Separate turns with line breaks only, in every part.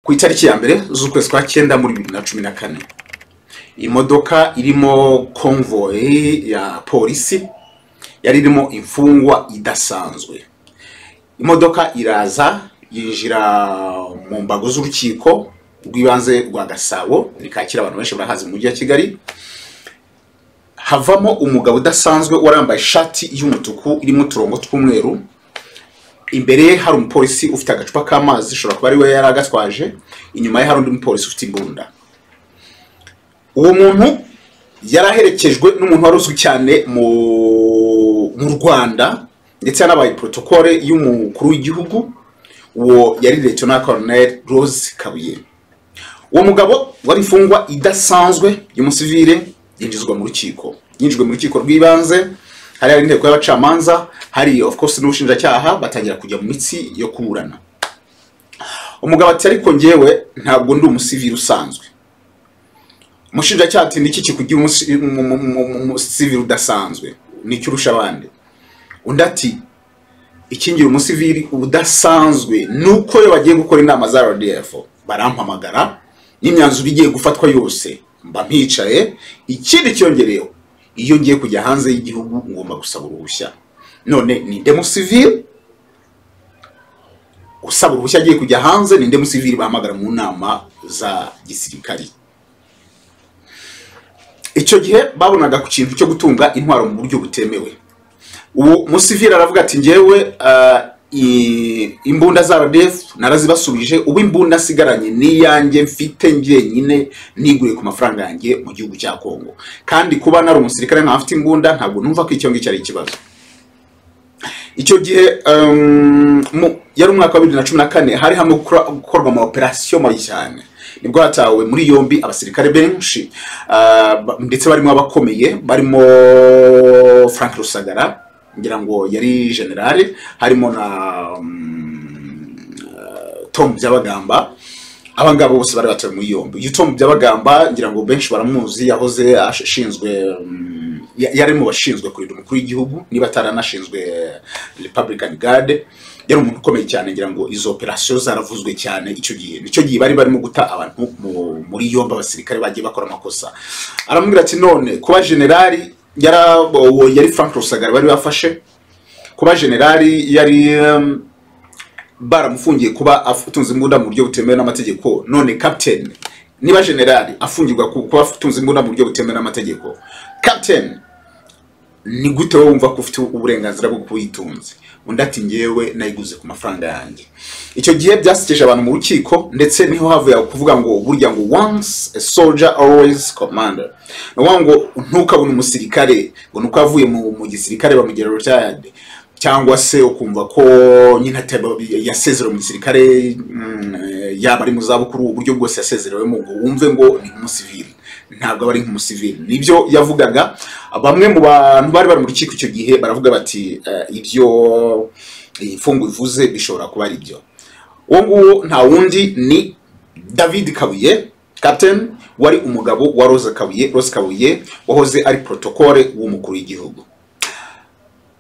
Ku itariki ya mbere z'ukwezi kwa cyenda muri 2014, imodoka irimo convoy ya polisi yari irimo imfungwa idasanzwe. Imodoka iraza yinjira mu mbago z'urukiko rw'ibanze rwa Gasabo, ni Kacyiru, abantu benshi barahazi mu mujyi wa Kigali. Havamo umugabo udasanzwe warambaye ishati y'umutuku irimo uturongo tw'umweru. Imbere ye hari umupolisi ufite agacupa k'amazi, ashobora kuba ari we yari agatwaje. Inyuma ye hari undi mupolisi ufite imbunda. Uwo muntu yari aherekejwe n'umuntu wari uzwi cyane mu Rwanda, ndetse yanabaye protocole y'umukuru w'igihugu. Uwo yari Lieutenant Colonel Rose Kabuye. Uwo mugabo wari imfungwa idasanzwe y'umusivile yinjizwa mu rukiko. Yinjijwe mu rukiko rw'ibanze, hari inteko y'abacamanza, hari of course n'ubushinjacyaha, batangira kujya mu mitsi yo kuburana. Umugabo ati ariko njyewe ntabwo ndi umusivile usanzwe. Umushinjacyaha ati niki kikugira umusivile udasanzwe, niki urusha abandi? Undi ati ikingira umusivili udasanzwe nuko iyo bagiye gukora inama za RDF barampamagara, n'imyanzuro igiye gufatwa yose mba mpicaye. Ikindi cyongereyeho, iyo ngiye kujya hanze y'igihugu ngomba gusaba uruhushya. None ninde musivili usaba uruhushya agiye kujya hanze? Ninde musivili bahamagara mu nama za gisirikari? Icyo gihe babonaga ku kintu cyo gutunga intwaro mu buryo butemewe. Uwo musivili aravuga ati njyewe imbunda za RDF narazibasubije, ubu imbunda nsigaranye niyanjye mfite njyenyine, niguriye ku mafaranga yanjye mu gihugu cya Kongo. Kandi kuba nari umusirikare nkaba mfite imbunda, ntabwo numva ko icyo ngicyo ari ikibazo. Icyo gihe yari umwaka wa 2014, hari hamwe gukorwa ama operation mabi cyane. Nibwo hatawe muri yombi abasirikare benshi, ndetse barimo abakomeye, barimo Frank Rusagara, ngira ngo yari general, harimo na Tom Byabagamba. Aba ngabo bose bari batawe muri yombi. Uyu Tom Byabagamba ngira ngo benshi baramuzi, yahoze ashinzwe, yari mu bashinzwe kurinda umukuru w'igihugu, niba ataranashinzwe Republican Guard. Yari umuntu ukomeye cyane, ngira ngo izo operation zaravuzwe cyane icyo gihe. Nicyo gihe bari barimo guta abantu muri yombi, abasirikare bagiye bakora amakosa. Aramubwira ati none kuba general yari Frank Rusagara bari bafashe, kuba general yari baramufungiye kuba atunze imbunda mu buryo butemewe n'amategeko, none captain niba general afungirwa kuba atunze imbunda mu buryo butemewe n'amategeko, captain ni gute wowe wumva ko ufite uburenganzira bwo kuyitunze? Undi ati njyewe nayiguze ku mafaranga yanjye. Icyo gihe byasekeje abantu mu rukiko, ndetse niho havuye kuvuga ngo burya ngo once a soldier always commander. Ni ukuvuga ngo ntukabone umusirikare ngo nuko avuye mu gisirikare bamugira retired, cyangwa se ukumva ko nyine yasezerewe mu gisirikare, yaba ari mu zabukuru, uburyo bwose yasezerewemo, ngo wumve ngo ni nk'umusivili. Ntabwo aba ari nk'umusivili. Nibyo yavugaga. Bamwe mu bantu bari bari mu rukiko icyo gihe baravuga bati ibyo imfungwa ivuze bishobora kuba ari byo. Uwo nguwo nta wundi ni David Kabuye, captain, wari umugabo wa Rose Kabuye. Rose Kabuye wahoze ari protocole w'umukuru w'igihugu.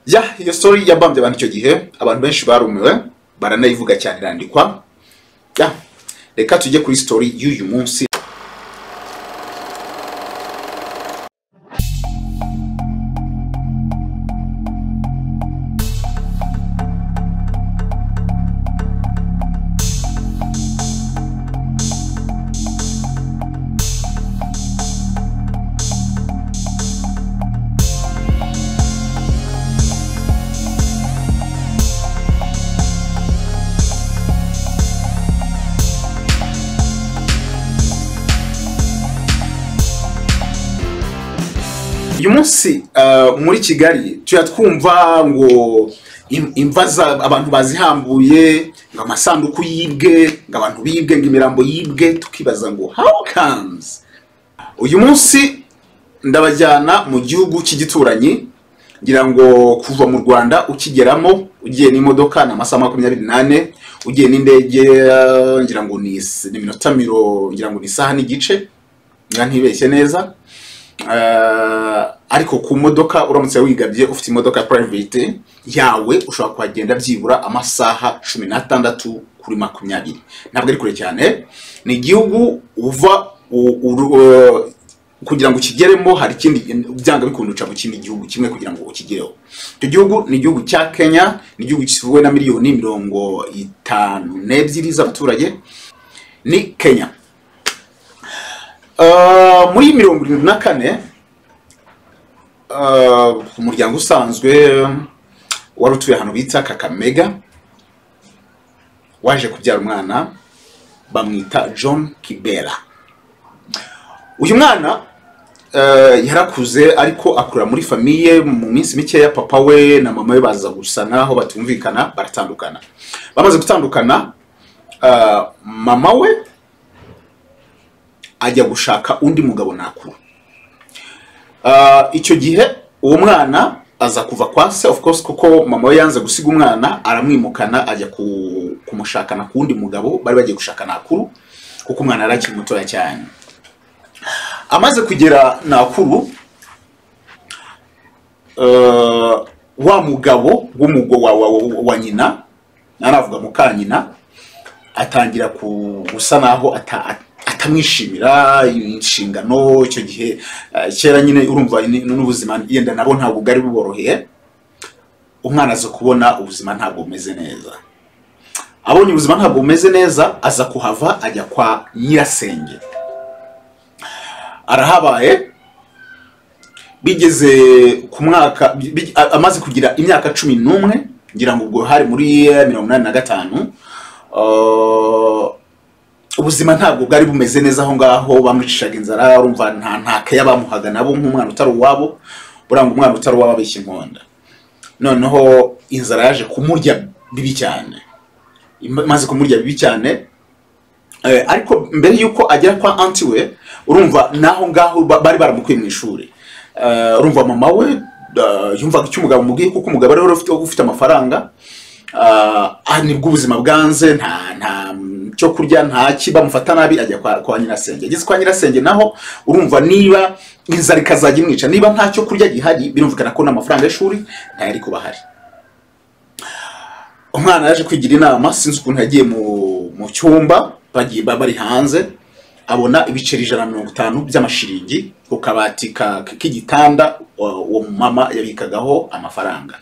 Ya iyo story yabambye abantu icyo gihe, abantu benshi barumiwe, baranayivuga cyane, irandikwa. Ya reka tujye kuri story y'uyu munsi. Uyu munsi muri Kigali tuya twumva ngo imva abantu bazihambuye, ngo amasanduku yibwe, ngo abantu bibwe, ngo imirambo yibwe, tukibaza ngo how comes? Uyu munsi ndabajyana mu gihugu cy'igituranyi, ngira ngo kuva mu Rwanda ukigeramo ugiye n'imodoka na amasaha 24, ugiye n'indege ngira ngo ni iminota ngira ngo ni isaha n'igice, ngira ntibeshye neza. Ariko ku modoka, uramutse wigabye ufite imodoka private yawe, ushobora kuhagenda byibura amasaha 16 kuri 20. Ntabwo ari kure cyane. Ni igihugu uva kugira ngo ukigeremo hari ikindi, byanga bikunda uca mu kindi gihugu kimwe kugira ngo ukigereho. Icyo gihugu ni igihugu cya Kenya. Ni igihugu gituwe na miliyoni 52 z'abaturage. Ni Kenya. Muri 74, umuryango usanzwe wari utuye ahantu bita Kakamega waje kubyara umwana, bamwita John Kibera. Uyu mwana yarakuze, ariko akurira muri famille. Mu minsi mikeya papa we na mama we baza gusa naho batumvikana, baratandukana. Bamaze gutandukana, mama we ajya gushaka undi mugabo nakuru. Icyo gihe uwo mwana aza kuva kwa se, of course, kuko mama we yanze gusiga umwana, aramwimukana ajya kumushakana ku wundi mugabo bari bagiye gushaka nakuru, kuko umwana yari akiri mutoya cyane. Amaze kugera nakuru, wa mugabo w'umugo wa nyina, naravuga mukanyina, atangira gusa naho atamwishimira inshingano. Icyo gihe, kera nyine, urumva n'ubuzima yenda nabo ntabwo bwari buboroheye. Umwana aza kubona ubuzima ntabwo bumeze neza. Abonye ubuzima ntabwo bumeze neza, aza kuhava ajya kwa nyirasenge, arahabaye. Bigeze ku mwaka amaze kugira imyaka 11, ngira ngo ubwo hari muri 85, ubuzima ntabwo bwari bumeze neza aho ngaho. Bamwicishaga inzara, urumva nta keya bamuhaga nabo nk'umwana utari uwabo. Buranga umwana utari uwabo abeshya inkonda. Noneho inzara yaje kumurya bibi cyane. Imaze kumurya bibi cyane, ariko mbere yuko agera kwa aunty we, urumva naho ngaho bari baramukuye mu ishuri. Urumva mama we yumvaga icyo umugabo amubwiye, kuko umugabo ari we ufite amafaranga. Nibwo ubuzima bwanze, nta cyo kurya, nta ki, bamufata nabi, ajya kwa nyirasenge. Ageze kwa nyirasenge naho, urumva niba inzara ikazajya imwica, niba nta cyo kurya gihari, birumvikana ko n'amafaranga y'ishuri ntayari kuba ahari. Umwana yaje kwigira inama, sinzi ukuntu yagiye mu cyumba, bagiye bari hanze, abona ibiceri 150 by'amashiringi ku kabati k'igitanda uwo mama yabikagaho amafaranga.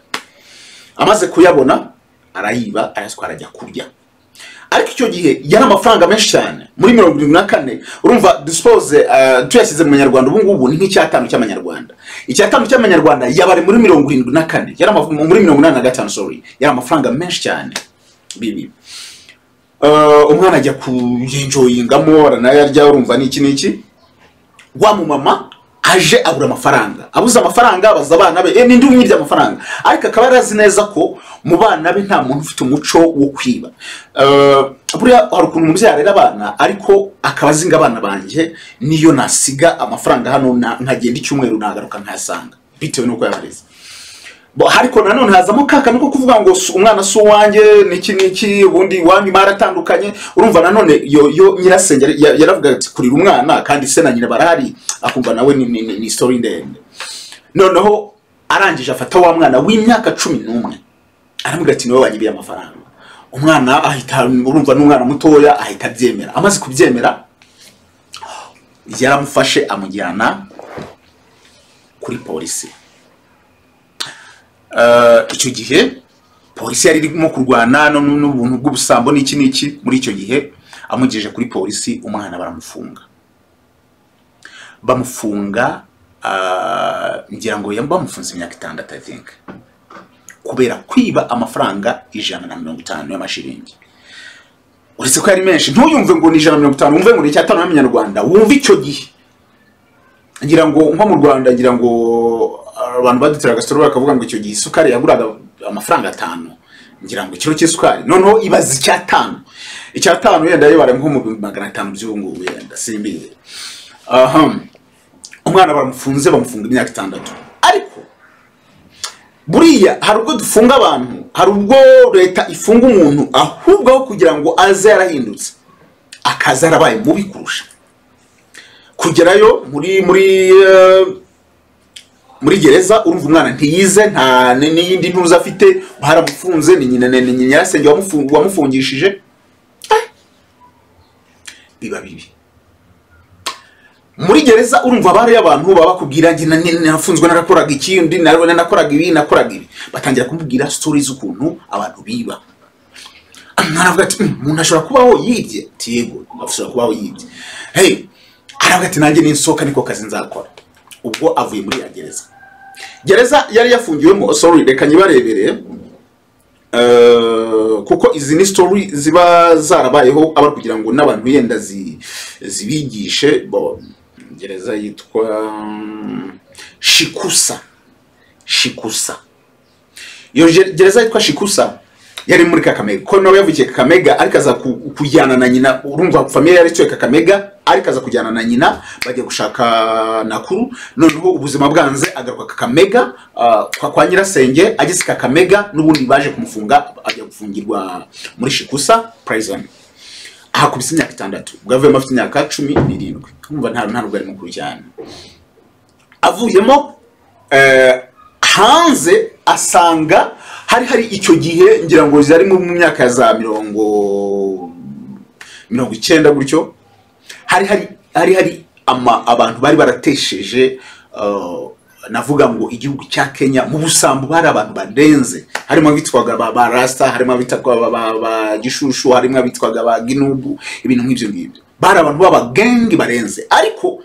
Amaze kuyabona arayiba, arayatwara, ajya kurya. Ariko icyo gihe yari amafaranga menshi cyane muri 74. Urumva duspose tuyashyize mu manyarwanda ubu ngubu ni nk'icyatanu cy'amanyarwanda. Icyatanu cy'amanyarwanda yabari muri 74 yari muri 85, sorry, yari amafaranga menshi cyane bibi. Umwana ajya kuyenjoyingamo, aranayarya, urumva n'iki n'iki. Wa mumama aje abura amafaranga. Abuze amafaranga, abaza abana be, ninde umwibye amafaranga? Ariko akaba yarazi neza ko mu bana be nta muntu ufite umuco wo kwiba. Buriya hari ukuntu umubyeyi arera abana, ariko akaba azi ngo abana banjye niyo nasiga amafaranga hano nkagenda icyumweru, nagaruka nkayasanga, bitewe n'uko yabareze. Ariko nanone hazamo ka kantu ko kuvuga ngo umwana si uwanjye, niki niki, ubundi iwanyu baratandukanye. Urumva nanone yo nyirasenge yaravuga ati kurira umwana kandi se na nyina barahari, akumva nawe ni story ndende. Noneho arangije afata wa mwana w'imyaka 11, aramubwira ati: "Niwe wanyibiye amafaranga." Umwana ahita, urumva n'umwana mutoya, ahita abyemera. Amaze kubyemera, yaramufashe amujyana kuri polisi. Icyo gihe polisi yari irimo kurwana n'ubuntu bw'ubusambo n'iki n'iki. Muri icyo gihe amugejeje kuri polisi, umwana baramufunga. Bamufunga, ngira ngo bamufunze imyaka 6, I think, kubera kwiba amafaranga 150 y'amashiringi. Uretse ko yari menshi, ntuyumve ngo ni 150, wumve ngo ni icyatanu y'amanyarwanda. Wumve icyo gihe, ngira ngo nko mu Rwanda, ngira ngo abantu badutera agasoro bakavuga ngo icyo gihe isukari yaguraga amafaranga 5, ngira ngo ikiro cy'isukari. Noneho ibaza icyatanu, icyatanu yenda yibara nko mu 500,000 by'ubu ngubu, yenda simbizi. Aha umwana baramufunze, bamufunga imyaka 6. Ariko buriya hari ubwo dufunga abantu, hari ubwo leta ifunga umuntu, ahubwo aho kugira ngo aze yarahindutse, akaza yarabaye mubi kurusha. Kugerayo muri Muri gereza, urumva, umwana ntiyize, nta n'iyindi ntuza afite, baramufunze, ni nyina, ni nyirasenge wamufungishije. Biba bibi muri gereza. Urumva, bari abantu baba bakubwira: "Njye nafunzwe narakoraga iki, undi nakoraga ibi, nakoraga ibi." Batangira kumubwira stories z'ukuntu abantu biba. Aravuga ati: Umuntu ashobora kubaho yibye?" Ati: "Yego, ashobora kubaho yibye." Hey, aravuga ati: "Nanjye ninsohoka niko kazi nzakora." Ubwo avuye muri ya gereza, gereza yari yafungiwemo, sorry, reka nyibarebere, kuko izi ni story ziba zarabayeho, aba kugira ngo n'abantu yenda zibigishe. Bo, gereza yitwa Shikusa. Shikusa, iyo gereza yitwa Shikusa yari muri Kakamega, ko nawe yavukiye Kakamega, ariko aza kujyana na nyina. Urumva, famille yari ituye Kakamega, ariko aza kujyana na nyina bajya gushaka Nakuru. Noneho ubuzima bwanze, agaruka Kakamega, kwa nyirasenge. Ageze Kakamega n'ubundi baje kumufunga, ajya gufungirwa muri Shikusa Prison, ahakubise imyaka 6. Ubwo avuyemo afite imyaka 17. Urumva, nta nubwo ari mukuru cyane. Avuyemo, hanze asanga hari icyo gihe, ngira ngo zari mu myaka ya za 90 gutyo, hari abantu bari baratesheje, navuga ngo igihugu cya Kenya mu busambo. Bari abantu barenze, harimo abitwaga ba Rasta, harimo abitwaga ba Gishushu, harimo abitwaga ba Ginubu, ibintu nk'ibyo ngibyo. Bari abantu b'abagengi barenze, ariko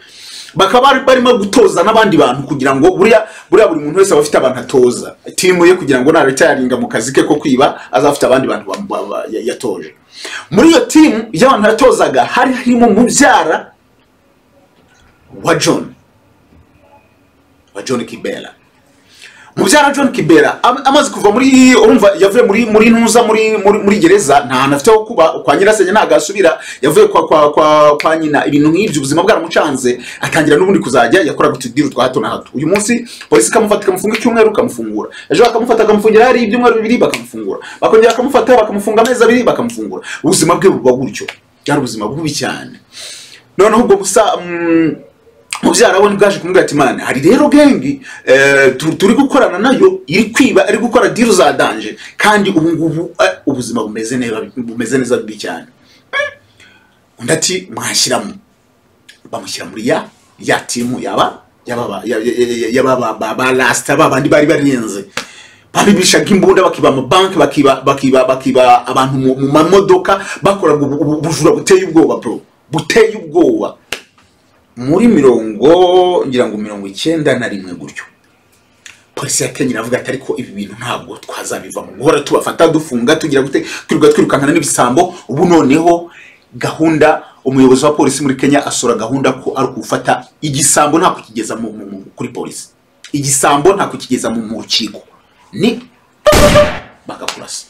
bakaba bari barimo gutoza n'abandi bantu, kugira ngo buriya buri muntu wese aba afite abantu atoza, team ye, kugira ngo naretiringa mu kazi ke ko kwiba azafite abandi bantu yatoje. Muri iyo team y'abantu yatozaga hari harimo mubyara wa John Kibera. Mubyara wa John Kibera amaze kuva muri, urumva, yavuye muri ntuza, muri gereza, nta hantu afite ho kuba. Kwa nyirasenge ntabwo asubira, yavuye kwa nyina, ibintu nk'ibyo. Ubuzima bwaramucanze, atangira n'ubundi kuzajya yakoraga utudiru twa hato na hato. Uyu munsi polisi ikamufata, ikamufunga icyumweru, ikamufungura. Ejo bakamufata, bakamufungira hari ibyumweru 2, bakamufungura. Bakongera bakamufata, bakamufunga amezi 2, bakamufungura. Ubuzima bwe buba gutyo, byari ubuzima bubi cyane. Noneho ubwo gusa mubyara we ntibwaje kumubwira ati: "Mana, hari rero gang turi gukorana nayo, iri kwiba, iri gukora deal za danger, kandi ubu ngubu ubuzima bumeze neza, bumeze neza bibi cyane." Undi ati: "Mwashyiramo." Bamushyira muri ya team yaba yaba ba Rasta, ba bandi bari barenze, babibishaga imbunda, bakiba amabanki, bakiba abantu mu mamodoka, bakoraga ubujura buteye ubwoba, bro, buteye ubwoba. Muri mirongo, ngira ngo 91 gutyo, polisi ya Kenya iravuga ati: "Ariko ibi bintu ntabwo twazabivamo, guhora tubafata, dufunga, tugira gute, twirirwa twirukankana n'ibisambo." Ubu noneho gahunda, umuyobozi wa polisi muri Kenya asura gahunda ko ari ukufata igisambo nta kukigeza kuri polisi, igisambo nta kukigeza mu rukiko, ni bakakurasa.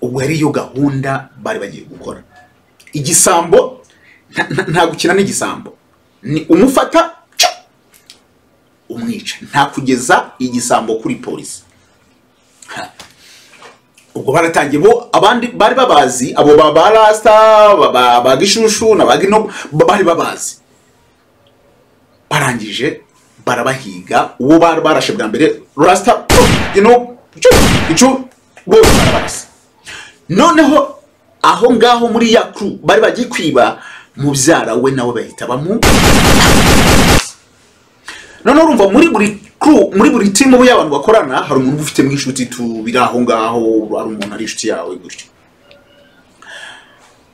Ubu ariyo gahunda bari bagiye gukora. Igisambo nta gukina n'igisambo, ni umufata cyo umwica, nta kugeza igisambo kuri polisi. Ha. Ubwo baratangiye bo, abandi bari babazi, abo ba Rasta, ba Gishushu na ba Gino, bari babazi. Barangije barabahiga. Uwo bari barashe bwa mbere, Rasta, Gino, icu, bose barabarasa. Noneho aho ngaho muri ya crew bari bagiye kwiba, mubyara we nawe bahita bamu. Noneho urumva, muri buri crew, muri buri team y'abantu bakorana, hari umuntu uba ufitemo inshuti tu, biri aho ngaho, ari umuntu ari inshuti yawe gutyo.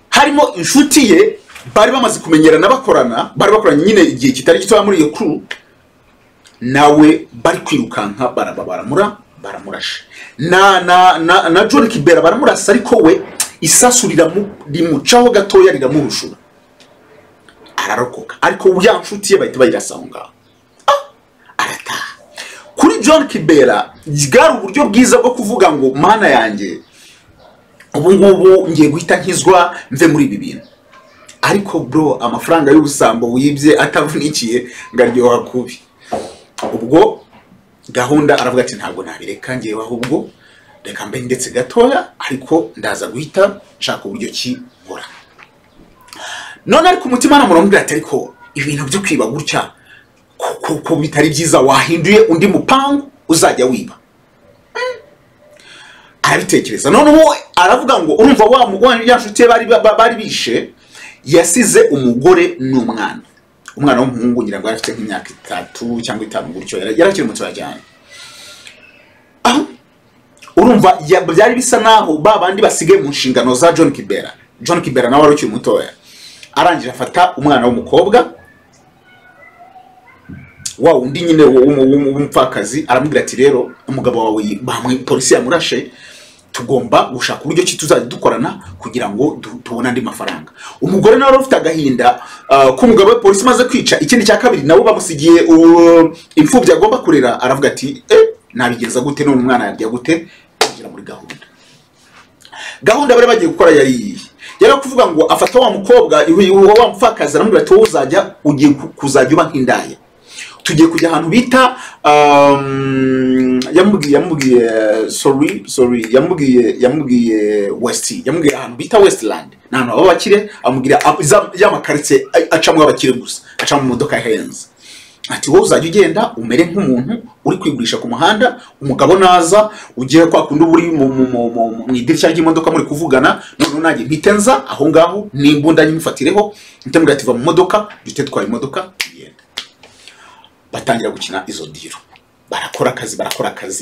Harimo inshuti ye bari bamaze kumenyerana, bakorana, bari bakoranye nyine igihe kitari gitoya muri iyo crew. Nawe bari kwirukanka, baraba baramurashe, na John Kibera baramurasa, ariko we isasu rimucaho gatoya, riramuhushura, ararokoka. Ariko ya nshuti ye bahita bayirasa aho ngaho. Arataha. Kuri John Kibera bwari uburyo bwiza bwo kuvuga ngo: "Mana yanjye, ubu ngubu ngiye guhita nkizwa, mve muri ibi bintu." Ariko bro, amafaranga y'ubusambo wibye atavunikiye ngo aryoha kubi. Ubwo gahunda, aravuga ati: "Ntabwo nabireka ngewe, ahubwo reka mbe ndetse gatoya, ariko ndaza guhita nshaka uburyo ki nkora." None ariko umutima namuramubwira ati: "Ariko ibintu byo kwiba gutya ko Ko bitari byiza wahinduye undi mupangu uzajya wiba. Arabitekereza. Noneho aravuga ngo urumva wa mugore ya nshuti ye bari bishe, yasize umugore n'umwana, umwana w'umuhungu, ngira ngo yari afite nk'imyaka 3 cyangwa 5 gutyo, yari akiri muto cyane. Aho urumva byari bisa naho ba bandi basigaye mu nshingano za John Kibera. John Kibera nawe wari ukiri mutoya. Arangije afata umwana w'umukobwa wa undi nyine w'umupfakazi, aramubwira ati rero umugabo wawe bamwe polisi yamurashe, tugomba gushaka uburyo ki tuzajya dukorana kugira ngo tubone andi mafaranga. Umugore nawe ufite agahinda ko umugabo we polisi imaze kwica, ikindi cya kabiri nabo bamusigiye imfubyi agomba kurera, aravuga ati nabigenza gute none umwana yarya gute? Kugira muri gahunda. Gahunda bari bagiye gukora yari iyi. Yari kuvuga ngo afata wa mukobwa wa mupfakazi, aramubwira ati wowe uzajya ugiye kuzajya uba nk'indaya. Tugiye kujya ahantu bita yamubwiye sorry yamubwiye West, yamubwiye ahantu bita Westland, ni ahantu baba bakire, amubwira ya makaritsiye acamwo abakire gusa, acamo imodoka ihenze. Ati wowe uzajya ugenda umere nk'umuntu uri kwigurisha ku muhanda, umugabo naza ugiye kwa kundi uri mu idirishya ry'imodoka muri kuvugana, noneho nanjye mpite nza aho ngaho n'imbunda nyimufatireho, mpite mubwira ati va mu modoka, duhite twara imodoka tugenda. Batangira gukina izo diro, barakora akazi,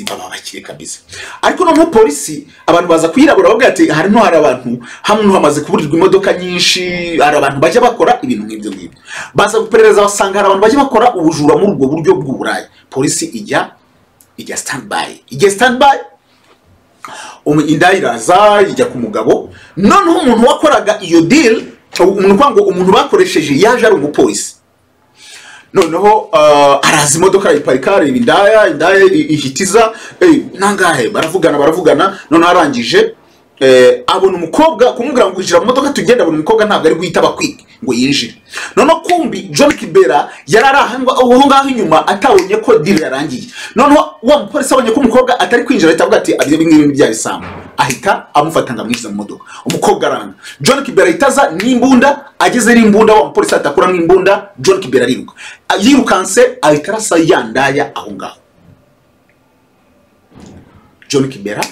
baba bakire kabisa. Ariko noneho polisi abantu baza kuyirabura, bavuga ati harimo hari abantu hamwe hamaze kuburirwa imodoka nyinshi, hari abantu bajya bakora ibintu nk'ibyo ngibyo. Baza guperereza basanga hari abantu bajya bakora ubujura muri ubwo buryo bw'uburayi. Polisi ijya stand by, ijya stand by, indaya iraza ijya ku mugabo. Noneho umuntu wakoraga iyo deal, umuntu kwa ngo umuntu bakoresheje yaje ari umupolisi. Noneho araza imodoka arayiparika, areba indaya ihitiza, nangahe baravugana. Noneho arangije abona umukobwa, kumubwira ngo injira mu modoka tugenda, abona umukobwa ntabwo ari guhita bakwike ngo yinjire. Noneho kumbi John Kibera yari ari aho ngaho inyuma, atabonye ko deal yarangiye. Noneho wa mupolisi abonye ko umukobwa atari kwinjira, ahita avuga ati ibyo ngibi bya bisambo, ahita amufata ngo amwinjize mu modoka. Umukobwa aranga. John Kibera ahita aza n'imbunda, ageze n'imbunda wa mupolisi atakuramo imbunda, John Kibera ariruka. Yirukanse ahita arasa ya ndaya aho ngaho. John Kibera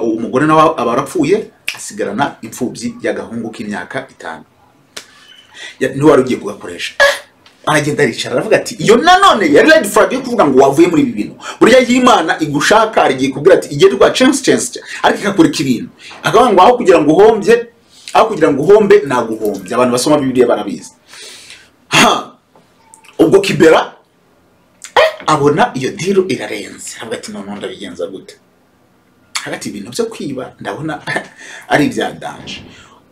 umugore nawe aba arapfuye, asigarana imfubyi y'agahungu k'imyaka 5. Niwe wari ugiye kugakoresha. Aragenda aricara aravuga ati iyo nanone yari red flag yo kuvuga ngo wavuye muri ibi bintu. Burya y'Imana igushaka arigiye kubwira ati igende rwa chance ariko ikakureka ibintu. Akavuga ngo aho kugira ngo uhombye, aho kugira ngo uhombe naguhombye. Abantu basoma Bibiliya barabizi. Ubwo Kibera abona iyo deal irarenze, aravuga ati none ndabigenza gute? Hagati ibintu byo kwiba ndabona ari ibya danger.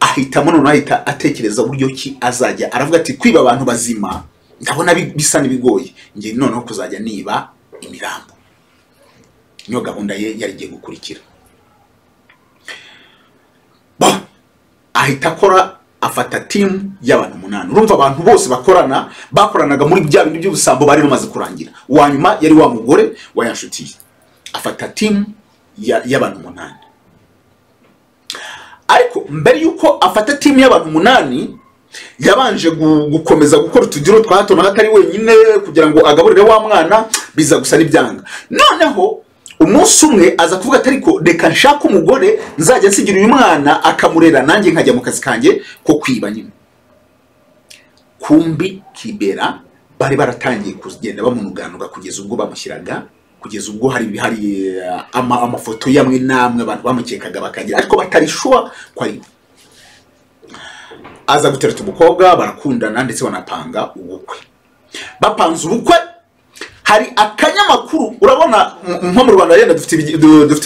Ahitamo noneho ahita atekereza uburyo ki azajya, aravuga ati kwiba abantu bazima ndabona bisa n'ibigoye, ngiye noneho kuzajya niba imirambo. Niyo gahunda ye yari igiye gukurikira. Ahita akora, afata team y'abantu 8. Urumva abantu bose bakorana, bakoranaga muri bya bintu by'ubusambo bari bamaze kurangira. Uwa nyuma yari wa mugore wa yanshuti. Afata team y'abantu 8. Ariko mbere yuko afata team y'abantu 8, yabanje gukomeza gukora utudiro twa hato na hato ari wenyine kugira ngo agaburire wa mwana, biza gusa n'ibyanga. Noneho umunsi umwe aza kuvuga ati ariko reka nshake umugore nzajya nsigira uyu mwana akamurera, nanjye nkajya mu kazi kanjye ko kwiba nyine. Kumbi Kibera bari baratangiye kugenda bamunuganuga kugeza ubwo bamushyiraga, kugeza ubwo hari amafoto yamwe namwe abantu bamukekaga bakagira, ariko batari sure ko ari. Aza gutereta umukobwa, barakundana ndetse banapanga ubukwe. Bapanze ubukwe, hari akanyamakuru, urabona nko mu Rwanda yenda dufite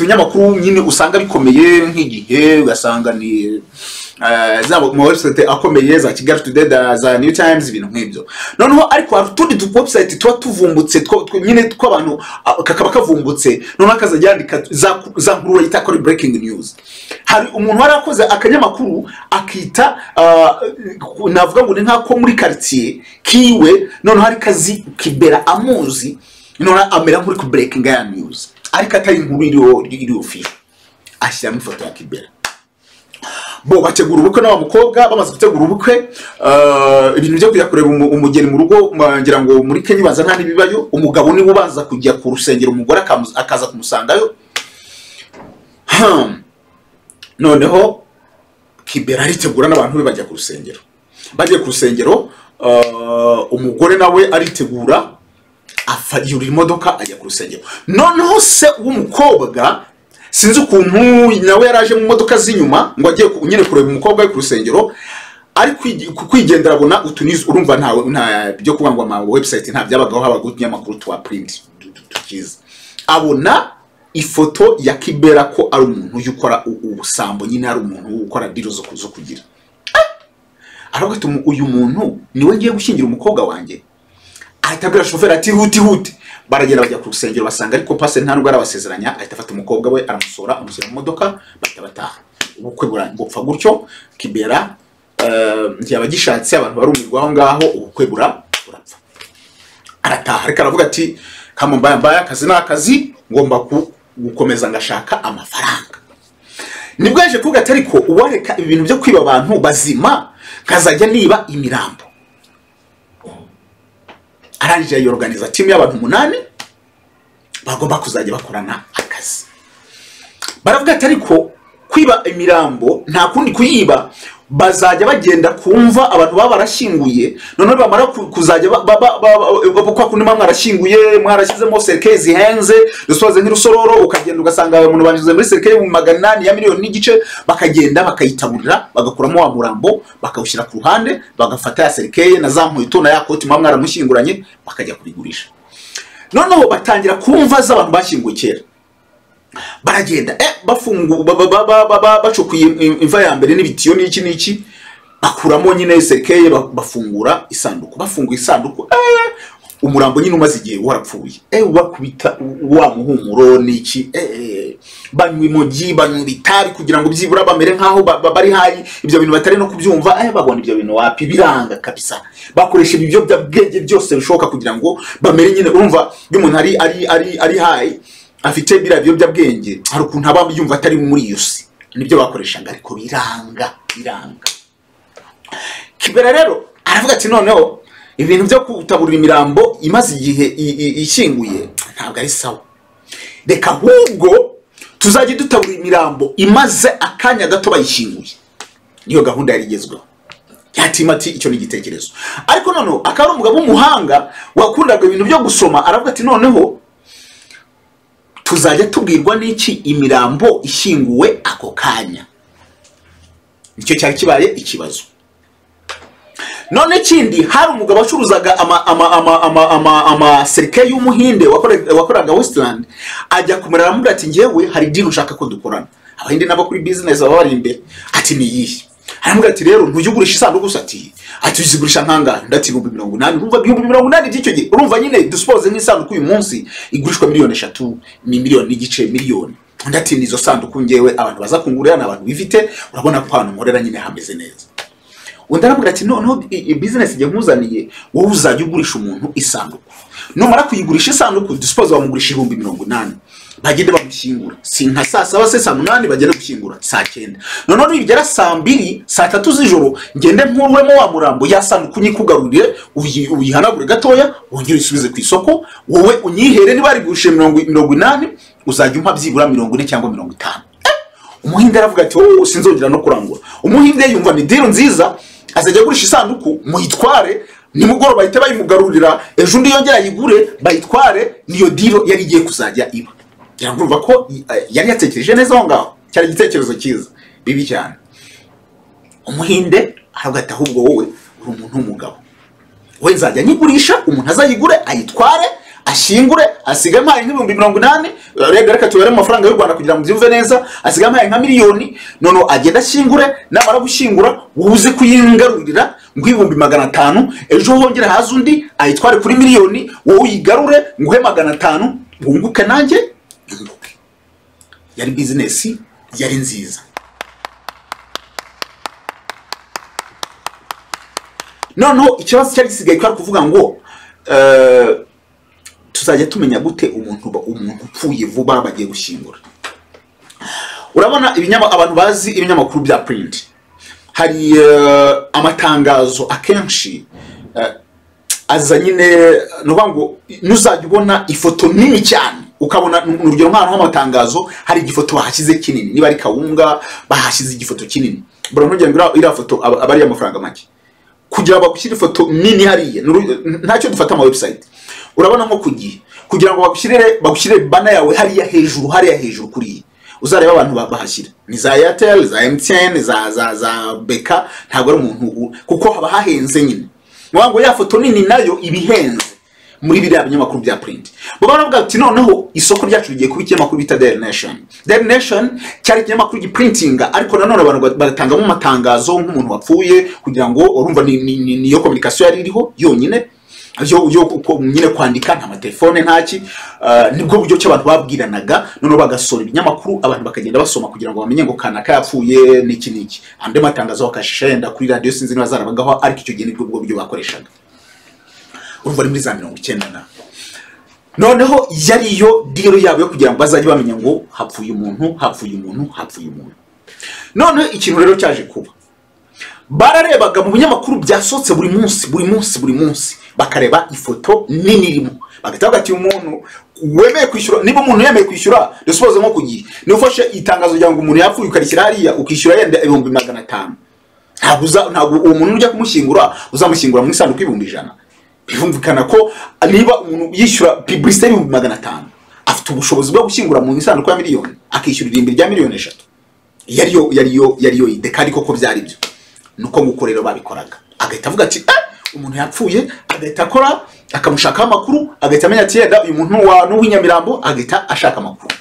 ibinyamakuru nyine usanga bikomeye nk'igihe, ugasanga ni za mu website akomeye za Kigali Today, za New Times, ibintu nk'ibyo. Noneho ariko hari utundi tu website tuba tuvumbutse nyine tw'abantu kakaba kavumbutse, noneho akazajya yandika za nkuru yita kuri breaking news. Hari umuntu warakoze akanyamakuru akita navuga ngo ni nkako muri quartier kiwe, noneho hari kazi Kibera amuzi, noneho amera nkuri ku breaking ya news, ariko atari inkuru iri official. Ashyiramo ifoto ya Kibera. Bo bategura ubukwe n'aba mukobwa, bamaze gutegura ubukwe, ibintu byo kujya kureba umugeni mu rugo, ngira ngo muri Kenya baza nta nibibayo, umugabo niwe ubanza kujya ku rusengero, umugore akaza kumusangayo. Noneho Kibera aritegura n'abantu be bajya ku rusengero. Bagiye ku rusengero, umugore nawe aritegura, yurira imodoka ajya ku rusengero. Noneho se w'umukobwa sinzi ukuntu nawe yaraje mu modoka z'inyuma ngo agiye nyine kureba umukobwa we ku rusengero, ari kwigendera abona utunizi. Urumva nta byo kuvuga ngo ama website nta byabagaho, habaga utunyamakuru twa print tukiza. Abona ifoto ya Kibera ko ari umuntu ukora ubusambo nyine, ari umuntu ukora deal zo kugira. Aravuga ati uyu muntu niwe ngiye gushyingira umukobwa wanjye. Ahita abwira shoferi ati huti huti. Baragenda bajya ku rusengero basanga ariko pastor nta nubwo arabasezeranya, ahita afata umukobwa we aramusora, amushyira mu modoka, bahita bataha. Ubukwe bupfa gutyo. Kibera ntiyaba agishatse, abantu barumirwa aho ngaho, ubukwe burapfa. Arataha ariko aravuga ati kama mbaya mbaya, akazi ni akazi, ngomba gukomeza ngashaka amafaranga. Nibwo yaje kuvuga ati ariko uwareka ibintu byo kwiba abantu bazima nkazajya niba imirambo. Arangije yorganiza team y'abantu 8 bagomba kuzajya bakorana akazi. Baravuga ati ariko kwiba imirambo nta kundi kuyiba, bazajya bagenda kumva abantu baba barashyinguye, noneho bamara kuzajya kwa kundi mwarashyinguye mwarashyizemo serikeye zihenze, dusoze nk'irusororo, ukagenda ugasanga umuntu banjize muri serikeye mu 800 ya miliyoni n'igice, bakagenda bakayitaburira bagakuramo wa murambo bakawushyira ku ruhande, bagafata ya serikeye na za nkweto na ya koti mwaramushyinguranye bakajya kubigurisha. Noneho batangira kumva z'abantu bashyinguye kera, baragenda bafungu bacukuye imva ya mbere n'ibitiyo n'iki n'iki, bakuramo nyine serikeye, bafungura isanduku, bafunguye isanduku, umurambo nyine umaze igihe warapfuye, bakubita wa muhumuro n'iki, banywa imogi, banywa itabi kugira ngo byibura bamere nkaho bari hayi, ibyo bintu batari no kubyumva, babona ibyo bintu wapi, biranga kabisa. Bakoresha ibiyobyabwenge byose bishoboka kugira ngo bamere nyine, urumva iyo umuntu ari hayi afite biriya biyobyabwenge, hari ukuntu aba yumva atari muri iyo si, nibyo bakoreshaga, ariko biranga. Kibera rero aravuga ati noneho ibintu byo kutaburira imirambo imaze igihe ishyinguye ntabwo ari sawa, reka ahubwo tuzajye dutaburira imirambo imaze akanya gato bayishyinguye. Niyo gahunda yari igezweho. Yatima ati icyo ni igitekerezo. Ariko noneho akaba ari umugabo w'umuhanga wakundaga ibintu byo gusoma, aravuga ati noneho tuzajya tubwirwa n'iki imirambo ishyinguwe ako kanya. Nicyo cyari kibaye ikibazo. None kindi, hari umugabo wacuruzaga ama serikeye y'umuhinde wakoraga Westland, ajya kumurera aramubwira ati ngewe hari deal ushaka ko dukorana. Abahinde nabo kuri business baba bari imbere. Ati ni iyihe? Aramubwira ati rero ntujye ugurisha isanduku gusa, ati uzigurisha nkangahe? Ndati 80,000. Urumva 80,000 by'icyo gihe, urumva nyine dusuppose nk'isanduku uyu munsi igurishwa miliyoni 3, ni miliyoni n'igice, miliyoni. Ndati nizo sanduku ngewe abantu baza kungurira n'abantu bifite, urabona ko hano nkorera nyine hameze neza. Undi aramubwira ati noneho business igiye nkuzaniye, wowe uzajya ugurisha umuntu isanduku, numara kuyigurisha isanduku dusuppose bamugurisha 80,000, bagende bamushyingura, si nka saa 7 se saa 8 bagende gushyingura saa 9, noneho nibigera saa 2 saa 3 z'ijoro ngende nkurwemo wa murambo, ya sanduku nyikugarurire, uyihanagure gatoya, wongere uyisubize ku isoko, wowe unyihere, niba ari gurisha 80 uzajya umpa byibura 40 cyangwa 50. Umuhinde aravuga ati oh sinzongera no kurangura. Umuhinde yumva ni deal nziza, azajya agurisha isanduku muyitware, nimugoroba bahite bayimugarurira, ejo undi yongera ayigure bayitware, niyo deal yari igiye kuzajya iba. Ngira ngo urumva ko yari yatekereje neza aho ngaho, cyari igitekerezo cyiza bibi cyane. Umuhinde aravuga ati ahubwo wowe uri umuntu w'umugabo, we nzajya nyigurisha, umuntu azayigure ayitware ashyingure, asigaye mpaye nk'ibihumbi 80, reka tubare mu mafaranga y'u Rwanda kugira ngo mubyumve neza, asigaye mpaye nka miliyoni, noneho agenda ashyingure, namara gushyingura uze kuyingarurira ngo 500,000, ejo hongera haza undi ayitware kuri miliyoni, wowe uyigarure nguhe 500, wunguke nanjye nunguke. Yari business yari nziza. Noneho ikibazo cyari gisigaye kwari kuvuga ngo tuzajya tumenya gute umuntu upfuye vuba bagiye gushyingura. Urabona abantu bazi ibinyamakuru bya print, Hari amatangazo akenshi aza nyine, ni ukuvuga ngo nuzajya ubona ifoto nini cyane, ukabona ni urugero nk'ahantu h'amatangazo hari igifoto bahashyize kinini, niba ari kawunga bahashyize igifoto kinini, bura ntugire ngo iriya foto aba ari amafaranga make kugira ngo bagushyire ifoto nini hariya. Ntacyo dufata ama website, urabona nko ku gihe kugira ngo bagushyirire banner yawe hariya hejuru, hariya hejuru kuriya uzareba abantu bahashyira ni za Airtel, za MTN, za BK, ntabwo ari umuntu kuko haba hahenze nyine. Ngo ya foto nini nayo ibihenze muri biriya binyamakuru bya print. Bo baravuga ati noneho isoko ryacu rigiye kuba ikinyamakuru bita Daily Nation. Daily Nation cyari ikinyamakuru giprintinga, ariko nanone abantu bagatangamo amatangazo nk'umuntu wapfuye, kugira ngo urumva niyo communication yari iriho yonyine yo nyine kwandika, nta matelefone ntaki, nibwo buryo cyo abantu babwiranaga. Noneho bagasora ibinyamakuru, abantu bakagenda basoma kugira ngo bamenye ngo kanaka yapfuye n'iki n'iki. Andi matangazo bakashisha yenda kuri radio, sinzi niba zarabagaho, ariko icyo gihe nibwo bwo buryo bakoreshaga. Urumva ari muri za 90 na noneho yari yo deal yabo yo kugira ngo bazajye bamenya ngo hapfuye umuntu, hapfuye umuntu, hapfuye umuntu. Noneho ikintu rero cyaje kuba, bararebaga mu binyamakuru byasohotse buri munsi, buri munsi, buri munsi, bakareba ifoto nini irimo, bagahita bavuga ati umuntu wemeye kwishyura, niba umuntu yemeye kwishyura, dusupoze nko ku gihe niba ufashe itangazo rya ngo umuntu yapfuye ukarishyira hariya ukishyura yenda 500,000, ntabwo uwo muntu ujya kumushyingura uzamushyingura mu isanduku 100,000. Birumvikana ko niba umuntu yishyura publicité 500,000 afite ubushobozi bwo gushyingura mu isanduku ya miliyoni, akishyura irimbi rya 3 miliyoni. Yariyo ide kandi koko byari byo. Nuko nguko rero babikoraga, agahita avuga ati umuntu yapfuye, agahita akora akamushakaho amakuru, agahita amenya ati yenda uyu muntu wa n'uw'inyamirambo, agahita ashaka amakuru.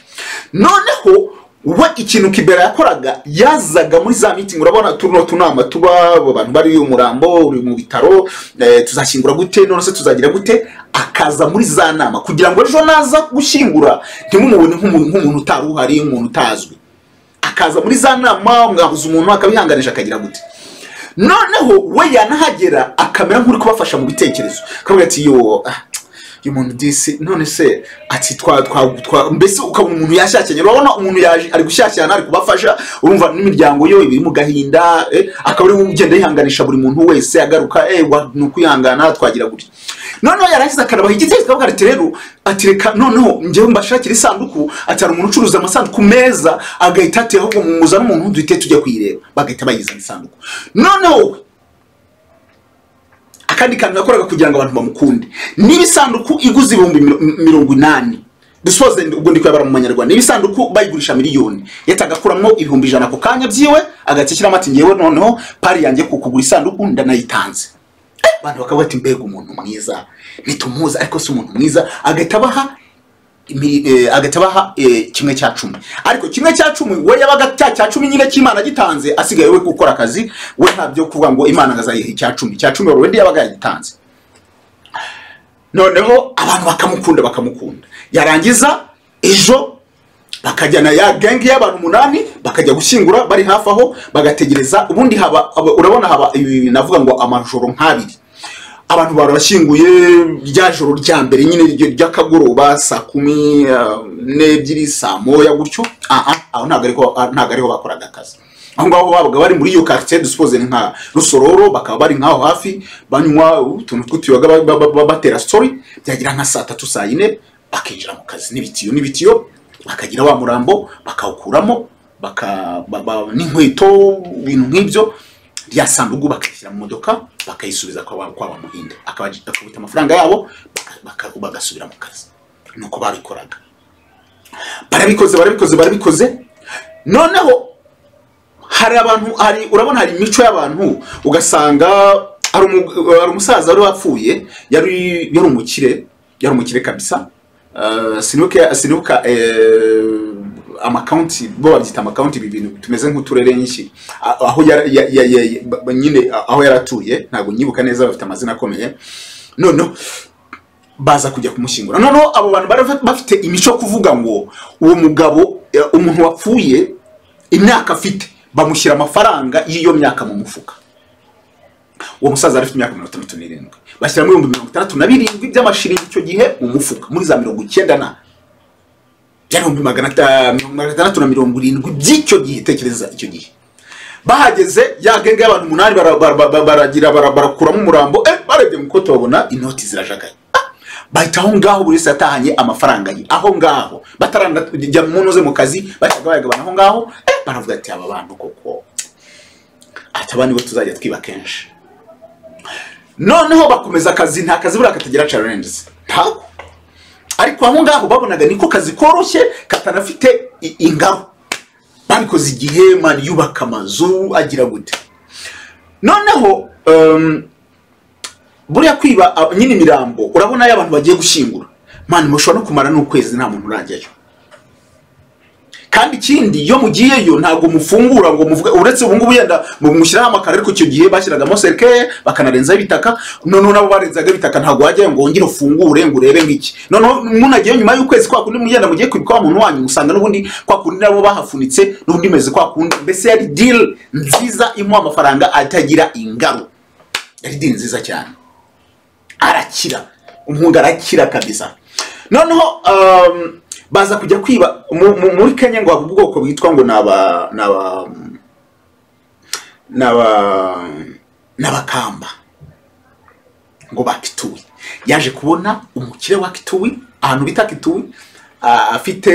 Noneho we ikintu Kibera yakoraga, yazaga muri za meeting, urabona tuno tunama tuba abantu bari umurambo uri mu bitaro, tuzashyingura gute, none se tuzagira gute, akaza muri za nama kugira ngo ejo naza gushyingura ntimumubone nk'umuntu utari uhari, nk'umuntu utazwi. Akaza muri za nama, mwabuze umuntu akabihanganisha akagira gute. Noneho we yanahagera akamera nk'uri kubafasha mu bitekerezo, akavuga ati yo uyu muntu disi, none se ati twa mbese ukabona umuntu yashyashyanye. Urabona umuntu yaje ari gushyashyana, ari kubafasha, urumva n'imiryango yo ibiri mu gahinda, akaba ari ugenda yihanganisha buri muntu wese agaruka, ni ukwihangana twagira gutya. Noneho yarangiza akanabaha igitekerezo, akavuga ati rero ati reka noneho njyewe mbashakira isanduku, ati hari umuntu ucuruza amasanduku meza, agahita ati ahubwo muzane umuntu duhite tujya kuyireba, bagahita bayizana isanduku. Noneho akandi kantu yakoraga kugira ngo abantu bamukunde, niba isanduku iguze 80,000, dusoze ubwo ndi kuyabara mu manyarwanda, niba isanduku bayigurisha miliyoni, yatagakuramo 100,000 ako kanya byiwe, agatikiramo ati ngewe noneho pari yanjye kugura isanduku ndanayitanze. Abantu bakavuga ati mbega umuntu mwiza, nitumuzi ariko si umuntu mwiza, agahita abaha 1/10. Ariko 1/10 we yabaga cya 10 nyine cy'Imana gitanze, asigaye we gukora akazi, we ntabyo kuvuga ngo Imana ngazayiha 10, 10 already yabaga yagitanze. Noneho abantu bakamukunda, yarangiza ejo bakajyana ya gang y'abantu 8 bakajya gushyingura bari hafi aho, bagategereza. Ubundi haba urabona haba navuga ngo amajoro nk'abiri, abantu barabashyinguye rya joro rya mbere nyine ry'akagoroba saa 12 saa 1 gutyo. Aho ntabwo ariho bakoraga akazi, aho ngaho babaga bari muri iyo quartier, dusuppose nka Rusororo, bakaba bari nkaho hafi banywa utuntu tw'utuyoga batera story, byagira nka saa 3 saa 4 bakinjira mu kazi n'ibitiyo, bakagira wa murambo bakawukuramo, n'inkweto, ibintu nk'ibyo, rya sanduku bakayishyira mu modoka bakayisubiza kwa Muhinde, akabita amafaranga yabo bagasubira mu kazi. Nuko babikoraga, barabikoze. Noneho hari abantu, urabona hari imico y'abantu, ugasanga hari umusaza wari wapfuye, yari umukire kabisa. Sinibuka amakaunti, bo babyita amakaunti, ibi bintu tumeze nk'uturere nyinshi aho nyine aho yaratuye, ntabwo nyibuka neza, bafite amazina akomeye. Noneho baza kujya kumushyingura. Noneho abo bantu bari bafite imico kuvuga ngo uwo mugabo, umuntu wapfuye imyaka afite bamushyira amafaranga y'iyo myaka mu mufuka. Uwo musaza ari afite imyaka 67, bashyiramo 67,000 by'amashiringi icyo gihe mu mufuka, muri za 90 na byari 670 by'icyo gihe. Tekereza icyo gihe Bahageze ya genge y'abantu 8 baragira barakuramo umurambo, barebye mu kote babona inoti zirajagaye. Bahita aho ngaho buri wese yatahanye amafaranga ye aho ngaho, bataranajya mu ntuze mu kazi, bahitaga bayagabana aho ngaho. Baravuga ati aba bantu koko ati aba nibo tuzajya twiba kenshi. Noneho bakomeza akazi, nta kazi buriya katagira challenges, ntabwo. Ariko aho ngaho babonaga niko kazi koroshye katanafite ingaro. Babikoze igihe man yubaka amazu agira gute. Noneho buriya kwiba nyine imirambo, urabona iyo abantu bagiye gushyingura man mushobora no kumara n'ukwezi nta muntu urajyayo. Kandi ikindi iyo mugiyeyo ntabwo mufungura ngo muvuge, uretse ubu ngubu yenda mushyiraho amakaro, ariko icyo gihe bashyiragamo serikeye bakanarenzaho ibitaka. Noneho nabo barenzaga ibitaka, ntabwo wajyayo ngo wongere ufungure ngo urebe nk'iki. Noneho munagiyeyo nyuma y'ukwezi kwa kundi mugenda mugiye kwibuka wa muntu wanyu, usanga n'ubundi kwa kundi nabo bahafunitse, n'ubundi imeze kwa kundi. Mbese yari deal nziza imuha amafaranga atagira ingaro, yari deal nziza cyane. Arakira, umuhungu arakira kabisa. Noneho baza kujya kwiba muri Kenya ngo ubwoko bwitwa ngo n'abakamba ngo bakituwe. Yaje kubona umukire wa Kitui, ahantu bita Kitui, afite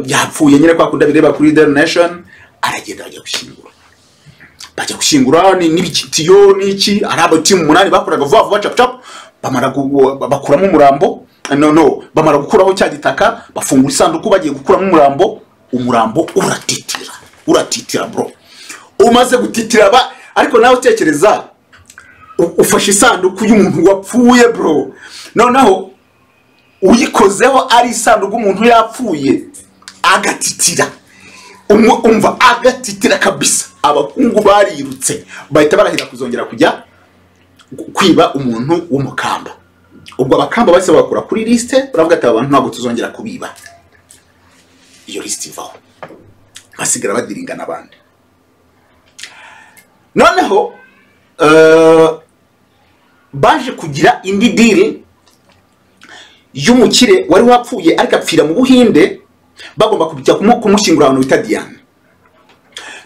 yapfuye nyine kwa kunda bireba kuri The Nation, aragenda bajya gushyingura. Bajya gushyingura n'ibikitiyo n'iki, arabo team 8 bakoraga vuba vuba chap chap, bamara bakuramo umurambo. No, bamara gukuraho cya gitaka, bafungura isanduku bagiye gukuramo umurambo, umurambo uratitira, uratitira bro. Umaze gutitira ba, ariko nawe utekereza ufashe isanduku y'umuntu wapfuye bro. Noneho uyikozeho ari isanduku umuntu yapfuye agatitira. Umva agatitira kabisa. Abakungu barirutse bahita barahira kuzongera kujya kwiba umuntu w'umukamba. Ubwo abakamba bahise bakura kuri liste, baravuga ati abantu ntabwo tuzongera kubiba. Iyo liste ivaho, basigara badiringa n'abandi. Noneho baje kugira indi deal y'umukire wari wapfuye ariko apfira mu Buhinde, bagomba kujya kumushyingura ahantu bita Diane.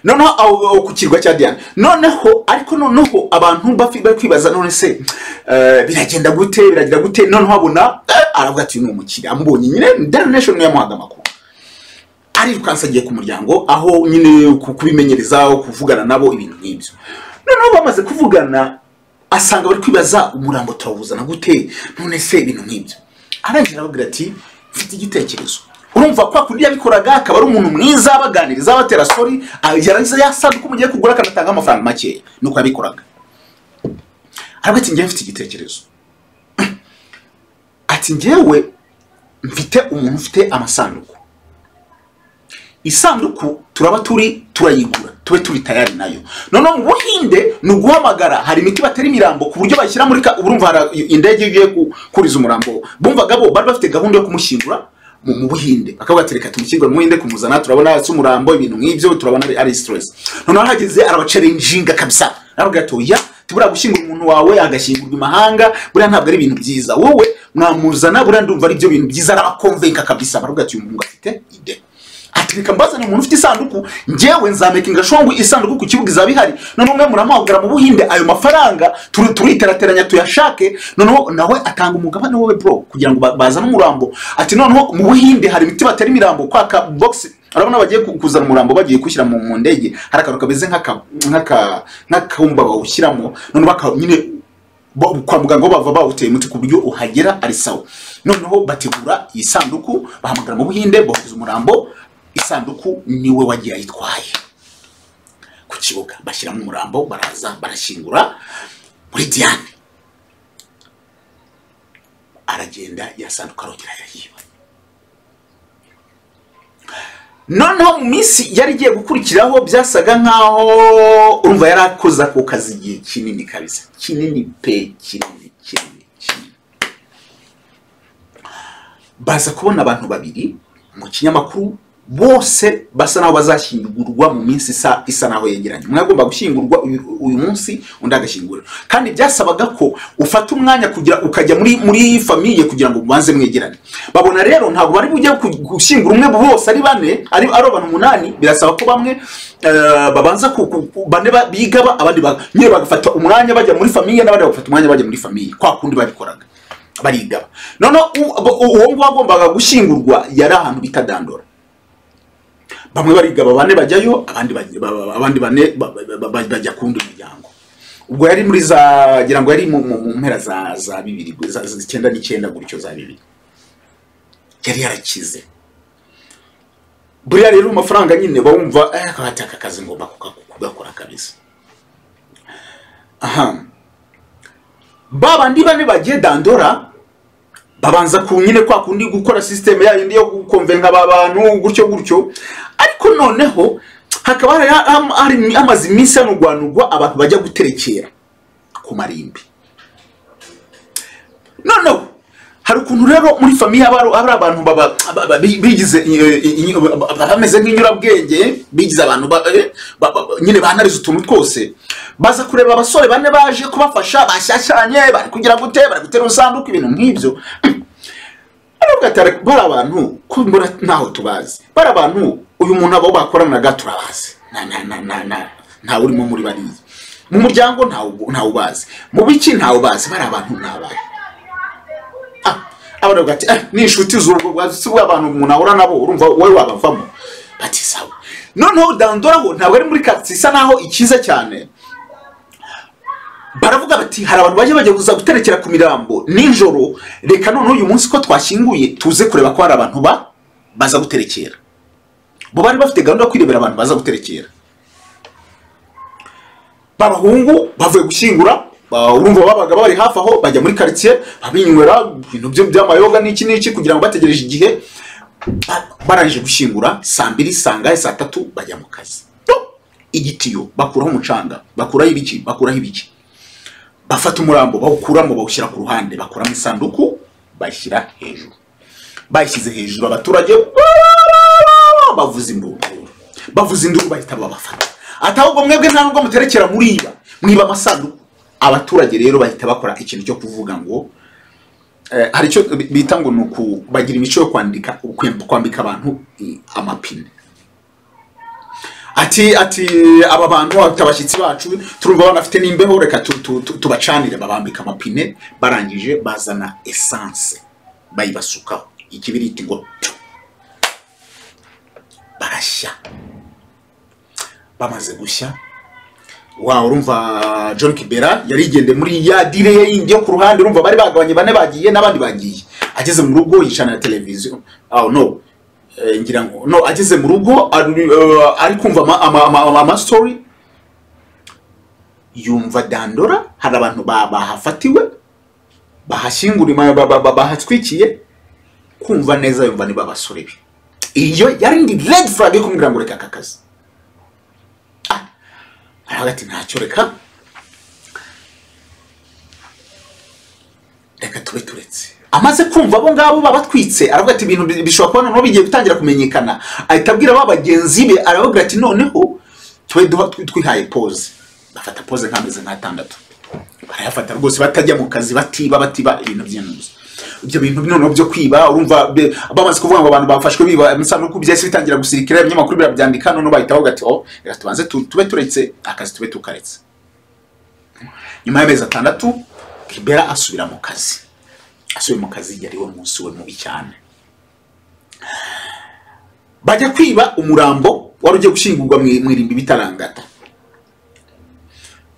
Noneho aho ku kirwa cya Diane. Noneho ariko noneho abantu bari kwibaza none se biragenda gute, biragira gute. Noneho abona aravuga ati ni umukire, amubonye nyine The Nation yamuhaga amakuru, arirukansa agiye ku muryango aho nyine kubimenyereza, kuvugana nabo ibintu nk'ibyo. Noneho bamaze kuvugana asanga bari kwibaza umurambo turawuzana gute, none se ibintu nk'ibyo. Arangira arababwira ati mfite igitekerezo. Urumva kwa kundi yabikoraga akaba ari umuntu mwiza, abaganiriza, abatera story, yarangiza yasanduku mugiye kugura akanatanga amafaranga make, nuko yabikoraga. Aravuga ati ngewe mfite igitekerezo. Ati ngewe mfite umuntu ufite amasanduku. Isanduku turaba turi turayigura, tube turi tayari nayo. Noneho mu Buhinde ni uguhamagara, hari imiti batera imirambo ku buryo bashyira muri urumva indege igiye kuriza umurambo. Bumvaga bo bari bafite gahunda yo kumushyingura mu Buhinde, bakavuga ati reka tumushyingure mu Buhinde, kumuzana turabona ese umurambo ibintu nk'ibyo turabona ari stress. Noneho hageze arabachallenginga kabisa, aravuga ati oya, tubura gushyingura umuntu wawe agashyingurwa imahanga, buriya ntabwo ari ibintu byiza, wowe mwamuzana buriya ndumva ari byo bintu byiza. Arabakonvenka kabisa, baravuga ati uyu muhungu afite ide. Ati reka mbazane umuntu ufite isanduku, njyewe nzamakinga shongo isanduku ku kibuga izaba ihari, noneho mwe muramuhamagara mu Buhinde ayo mafaranga turiterateranya tuyashake. Noneho nawe atanga umugabane wowe bro kugira ngo bazane umurambo. Ati noneho mu Buhinde hari imiti batera imirambo kwa ka box, urabona bagiye kuzana umurambo bagiye kushyira mu ndege, hari akantu kameze nk'akumba bawushyiramo, noneho nyine kwa muganga bava bawuteye umuti ku buryo uhagera ari sawa. Noneho bategura isanduku, bahamagara mu Buhinde, bohereza umurambo. Isanduku niwe wagiye ayitwaye ku kibuga, bashyiramo umurambo, baraza barashyingura muri Diane. Aragenda yasanduka arongera arayiba. Noneho mu minsi yari igiye gukurikiraho byasaga nkaho urumva yari akoze ako kazi igihe kinini kabisa, kinini pe, kinini kinini kinini. Baza kubona abantu babiri mu kinyamakuru Bose basa naho bazashyingurwa mu minsi isa naho yegeranye. Umwe agomba gushyingurwa uyu munsi, undi agashyingurwa. Kandi byasabaga ko ufata umwanya kugira ukajya muri famille kugira ngo mubanze mwegerane. Babona rero ntabwo bari bujye gushyingura umwe bose ari bane, ari abantu 8, birasaba ko bamwe babanza bane bigaba, abandi nyine bagafata umwanya bajya muri famille, n'abandi bagafata umwanya bajya muri famille, kwa kundi babikoraga barigaba. None uwo nguwo agombaga gushyingurwa yari ahantu bita Dandora. Bamwe barigaba bane bajyayo, abandi bane bajya kundi muryango. Ubwo yari muri za gira ngo yari mu mpera za 20 za 99 gutyo za 20. Yari yarakize. Buriya rero amafaranga nyine bawumva akataka kazi ngomba kugakora kabisa. Aha. Babandi bane bagiye Dandora babanza ku nyine kwa kundi gukora system yayo ndi yo gukonvenga abantu gutyo gutyo. Ariko noneho hakaba hari amazi iminsi anugwanugwa abantu bajya guterekera ku marimbi. Noneho hari ukuntu rero muri famille hari abantu bigize bameze nk'inyurabwenge, bigize abantu nyine banariza utuntu twose, baza kureba abasore bane baje kubafasha bashyashyanye, bari kugira gute, bari gutera urusanduku, ibintu nk'ibyo. Bari abantu ko mbona ntaho tubazi, bari abantu uyu muntu abo bakoranaga turabazi, nta urimo muri bariya mu muryango ntawe ubazi, mu biki ntawe ubazi, bari abantu nabaye. Abana bati ni inshuti z'ubwo bw'abantu umuntu ahura nabo, urumva wowe wabavamo. Bati sawa. Noneho Dandora ho ntabwo ari muri quartier isa naho ikiza cyane. Baravuga bati hari abantu baje bajya kuza guterekera ku mirambo nijoro, reka none uyu munsi ko twashyinguye tuze kureba ko hari abantu baza guterekera. Bo bari bafite gahunda yo kwirebera abantu baza guterekera. Babahungu bavuye gushyingura, urumva babaga bari hafi aho, bajya muri quartier babinywera ibintu by'amayoga n'iki n'iki kugira ngo bategereje igihe. Barangije gushyingura saa 2 sangahe saa 3 bajya mu kazi. Igitiyo bakuraho umucanga, bakuraho ibiki, bakuraho ibiki, bafata umurambo bawukuramo bawushyira ku ruhande, bakuramo isanduku bashyira hejuru. Bayishyize hejuru abaturage bavuza induru, bavuza induru bahita babafata. Atahubwo mwebwe nta nubwo muterekera muriba, mwiba amasanduku. Abaturage rero bahita bakora ikintu cyo kuvuga ngo hari icyo bita ngo nuku bagira imico yo kwandika, kwambika abantu amapine. Ati aba bantu abashyitsi bacu turumva banafite n'imbeho, reka tubacanire. Babambika amapine, barangije bazana essence bayibasukaho, ikibiriti ngo barashya. Bamaze gushya, wa urumva John Kibera yarigende muri ya dire ye yindi yo ku ruhande, urumva bari bagabanye bane bagiye n'abandi bagiye. Ageze mu rugo yicana na televiziyo. Oh no, ngira ngo no, ageze mu rugo ari kumva ama story, yumva Dandora hari abantu bahafatiwe bahashyingura bahatwikiye, kumva neza yumva ni babasore be. Iyo yari ndi red flag yo kumubwira ngo reka aka kazi. Aragati ntacyo, reka tube turetse. Amaze kumva abo ngabo babatwitse, aravuga ati ibintu bishobora kuba noneho bigiye gutangira kumenyekana. Ahita abwira ba bagenzi be, arababwira ati noneho tube twihaye pause. Bafata pause nk'amezi nk'atandatu, barayafata rwose, batajya mu kazi, batiba ibintu by'intuza. Ibyo bintu noneho byo kwiba, urumva bamaze kuvuga ngo abantu bafashwe biba amasanduku, byahise bitangira gusirikira, ibinyamakuru birabyandika. Noneho bahita bavuga ati oh reka tubanze tube turetse akazi, tube tukaretse. Nyuma y'amezi 6 Kibera asubira mu kazi. Asubiye mu kazi yari we munsi we mubi cyane. Bajya kwiba umurambo wari ugiye gushyingurwa mu irimbi bitarangata.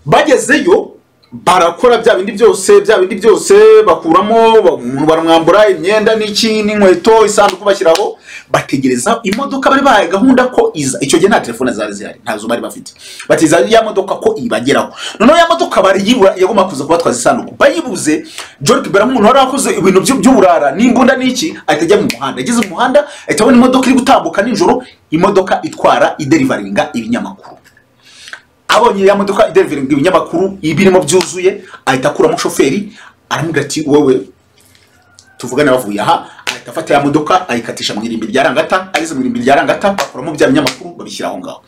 Bagezeyo barakora bya bindi byose, bakuramo umuntu, baramwambura imyenda n'iki n'inkweto, isanduku bashyiraho, bategereza imodoka bari bahaye gahunda ko iza. Icyo gihe nta telefone zari zihari, ntazo bari bafite. Bateza ya modoka ko ibageraho. Noneho ya modoka bariyibura, yagomba kuza kubatwaza isanduku. Bayibuze, John Kibera nk'umuntu wari wakoze ibintu by'uburara n'imbunda n'iki, ahita ajya mu muhanda. Ageze mu muhanda ahita abona imodoka iri gutambuka nijoro, imodoka itwara iderivaringa ibinyamakuru. Abonye ya modoka iderivaringa ibinyamakuru ibirimo byuzuye, ahita akuramo shoferi aramubwira ati wowe tuvugane bavuye aha. Ahita afata ya modoka, ayikatisha mu irimbi rya Rangata. Ageze mu irimbi rya Rangata, bakuramo bya binyamakuru, babishyira aho ngaho.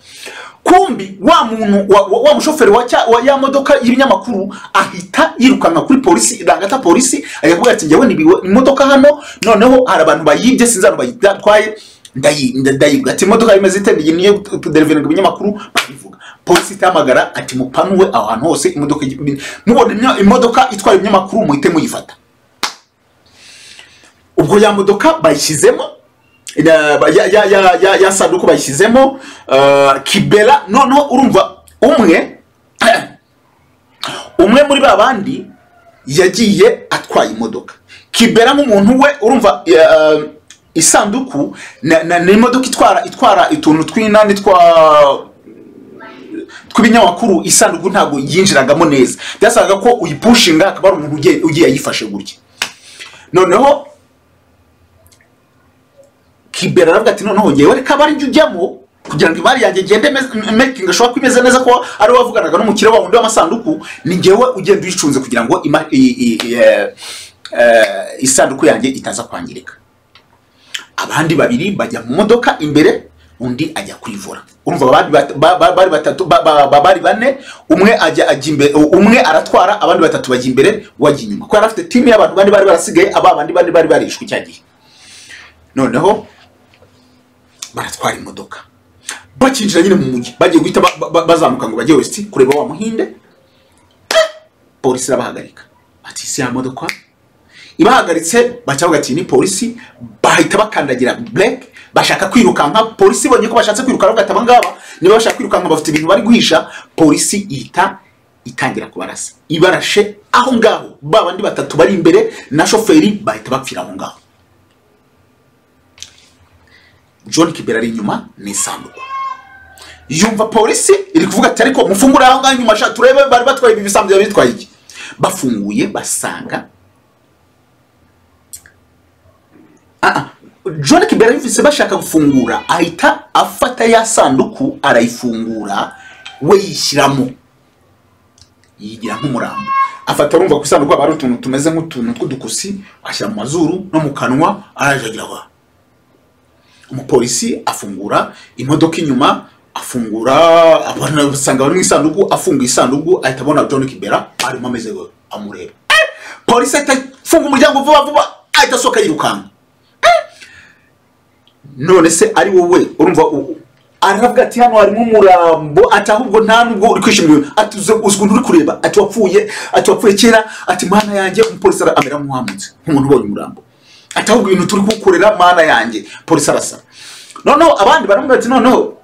Kumbi wa muntu wa mushoferi wa ya modoka y'ibinyamakuru ahita yirukanka kuri polisi Rangata. Polisi ajya kuvuga ati: "Njyewe nibiwe imodoka hano, noneho hari abantu bayibye, sinzi ahantu bayitwaye, ndayibwa." Ati: "Imodoka imeze ite?" "Iyi niyo kudeliveringa ibinyamakuru." Babivuga, polisi itahamagara ati: "Mupanuwe aho hantu hose imodoka mubona imodoka itwara ibinyamakuru, muhite muyifata." Ubwo ya modoka bayishyizemo ya sanduku, bayishyizemo Kibera. Noneho urumva umwe muri ba bandi yagiye atwaye imodoka. Kibera nk'umuntu we, urumva isanduku ni imodoka itwara utuntu tw'inani tw'ibinyamakuru. Isanduku ntabwo yinjiragamo neza, byasabaga ko uyipushinga, akaba ari umuntu ugiye ayifashe gutya. Noneho Kibera aravuga ati: "Noneho ngewe reka bari njye ujyamo kugira ngo imari yanjye igende making ashobora ko imeze neza," ko ari we wavuganaga n'umukire wa wundi w'amasanduku. "Ni ngewe ugenda uyicunze kugira ngo isanduku yanjye itaza kwangirika." Abandi babiri bajya mu modoka imbere, undi ajya kwivura. Urumva abandi bari batatu, bari bane. Umwe ajya imbere, umwe aratwara, abandi batatu bajya imbere, we ajya inyuma, ko yari afite team y'abantu bane bari barasigaye, aba bandi bane bari barishwe icya gihe. Noneho baratwara imodoka, bakinjira nyine mu mujyi, bagiye guhita bazamuka ngo bajye west kureba wa muhinde. Polisi irabahagarika, ati: "Si ya modoka?" Ibahagaritse, baca bavuga ati: "Ni polisi." Bahita bakandagira brake, bashaka kwirukanka. Polisi ibonye ko bashatse kwirukanka, bavuga ati: "Aba ngaba niba bashaka kwirukanka, bafite ibintu bari guhisha." Polisi ihita itangira kubarasa. Ibarashe aho ngaho, ba bandi batatu bari imbere na shoferi bahita bapfira aho ngaho. John Kibera ari inyuma n'isanduku, yumva polisi iri kuvuga ati: "Ariko mufungure aho ngaho inyuma sha, turebe bari batwaye ibi bisanduku bitwaye iki." Bafunguye basanga John Kibera yumvise bashaka gufungura, ahita afata ya sanduku arayifungura, we yishyiramo, yigira nk'umurambo. Afata, urumva ku isanduku haba hari utuntu tumeze nk'utuntu tw'udukusi, ashyira mu mazuru no mu kanwa, arajagira aho. Umupolisi afungura imodoka inyuma, afungura, abona basanga bari mu isanduku. Afunga isanduku, ahita abona John Kibera arimo ameze gutya, amureba. Polisi ahita afunga umuryango vuba vuba, ahita asohoka yirukanka. None se ari wowe? Urumva aravuga ati: "Hano harimo umurambo." Ati: "Ahubwo nta nubwo uri kwishimira." Ati: "Uzi ukuntu uri kureba?" Ati: "Wapfuye." Ati: "Wapfuye kera." Ati: "Mana yanjye." Umupolisi amera nk'uwamutse, nk'umuntu ubonye umurambo. Ati: "Ahubwo ibintu turi kugukorera, Mana yanjye." Polisi arasa. Noneho abandi baramubwira ati: "Noneho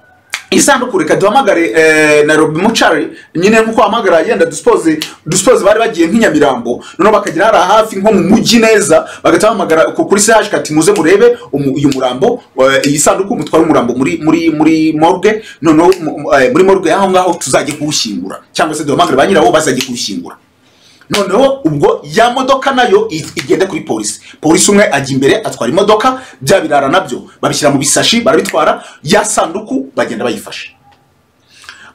isanduku reka duhamagare Nairobi Mortuary nyine, nkuko hamagara yenda duspose bari bagiye nk'inyamirambo, noneho bakagira hariya hafi nko mu mujyi neza, bagahita bahamagara kuri CH ati: 'Muze murebe uyu murambo, iyi sanduku, mutware umurambo muri morgue, noneho muri morgue y'aho ngaho tuzajye kuwushyingura, cyangwa se duhamagare ba nyirawo bazajye kuwushyingura.'" Noneho ubwo ya modoka nayo igende kuri polisi. Polisi umwe ajya imbere atwara imodoka, bya birara nabyo babishyira mu bisashi barabitwara, ya sanduku bagenda bayifashe.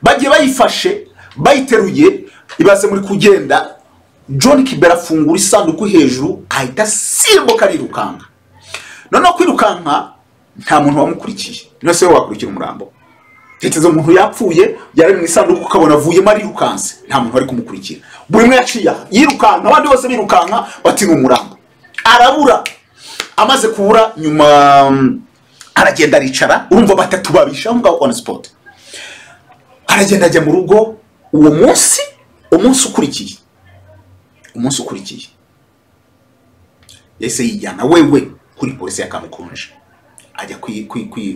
Bagiye bayifashe, bayiteruye. Ibaze muri kugenda, John Kibera afungura isanduku hejuru, ahita asimbuka arirukanka. Noneho kwirukanka nta muntu wamukurikiye. None se wowe wakurikira umurambo? Tekereza umuntu yapfuye, yari mu isanduku, ukabona avuyemo arirukanse, nta muntu wari kumukurikira. Buri umwe yaciye aha yirukanka, abandi bose birukanka, bati: "Ni umurambo." Arabura. Amaze kubura nyuma, aragenda aricara. Urumva batatu babisha aho ngaho on spot. Aragenda ajya mu rugo uwo munsi. Umunsi ukurikiye yahise yijyana wewe kuri polisi ya Kamukunji, ajya